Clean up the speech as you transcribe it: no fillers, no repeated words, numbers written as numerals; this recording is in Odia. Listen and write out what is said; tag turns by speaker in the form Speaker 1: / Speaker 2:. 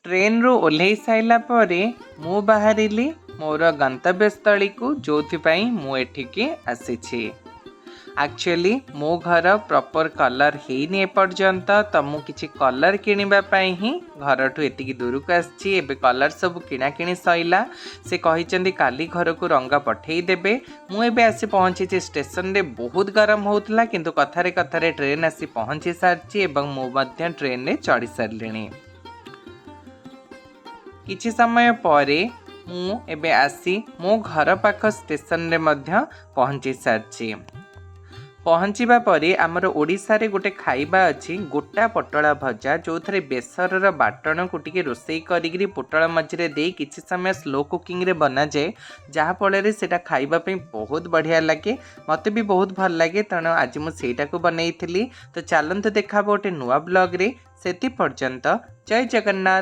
Speaker 1: ଟ୍ରେନ୍ରୁ ଓହ୍ଲେଇ ସାରିଲା ପରେ ମୁଁ ବାହାରିଲି ମୋର ଗନ୍ତବ୍ୟସ୍ଥଳୀକୁ, ଯେଉଁଥିପାଇଁ ମୁଁ ଏଠିକି ଆସିଛି। ଆକ୍ଚୁଆଲି ମୋ ଘର ପ୍ରପର୍ କଲର୍ ହେଇନି ଏପର୍ଯ୍ୟନ୍ତ, ତ ମୁଁ କିଛି କଲର୍ କିଣିବା ପାଇଁ ହିଁ ଘରଠୁ ଏତିକି ଦୂରକୁ ଆସିଛି। ଏବେ କଲର୍ ସବୁ କିଣାକିଣି ସଇଲା। ସେ କହିଛନ୍ତି କାଲି ଘରକୁ ରଙ୍ଗ ପଠେଇ ଦେବେ। ମୁଁ ଏବେ ଆସି ପହଞ୍ଚିଛି ଷ୍ଟେସନରେ। ବହୁତ ଗରମ ହେଉଥିଲା, କିନ୍ତୁ କଥାରେ କଥାରେ ଟ୍ରେନ୍ ଆସି ପହଞ୍ଚି ସାରିଛି ଏବଂ ମୁଁ ମଧ୍ୟ ଟ୍ରେନ୍ରେ ଚଢ଼ି ସାରିଲିଣି। କିଛି ସମୟ ପରେ ମୁଁ ଏବେ ଆସି ମୋ ଘର ପାଖ ଷ୍ଟେସନରେ ମଧ୍ୟ ପହଞ୍ଚି ସାରିଛି। ପହଞ୍ଚିବା ପରେ ଆମର ଓଡ଼ିଶାରେ ଗୋଟେ ଖାଇବା ଅଛି, ଗୋଟା ପୋଟଳ ଭଜା, ଯେଉଁଥିରେ ବେସରର ବାଟଣକୁ ଟିକେ ରୋଷେଇ କରିକିରି ପୋଟଳ ମଝିରେ ଦେଇ କିଛି ସମୟ ସ୍ଲୋ କୁକିଂରେ ବନାଯାଏ, ଯାହାଫଳରେ ସେଇଟା ଖାଇବା ପାଇଁ ବହୁତ ବଢ଼ିଆ ଲାଗେ। ମୋତେ ବି ବହୁତ ଭଲ ଲାଗେ, ତେଣୁ ଆଜି ମୁଁ ସେଇଟାକୁ ବନେଇଥିଲି। ତ ଚାଲନ୍ତୁ, ଦେଖା ହେବ ଗୋଟେ ନୂଆ ବ୍ଲଗ୍ରେ। ସେଥି ପର୍ଯ୍ୟନ୍ତ ଜୟ ଜଗନ୍ନାଥ।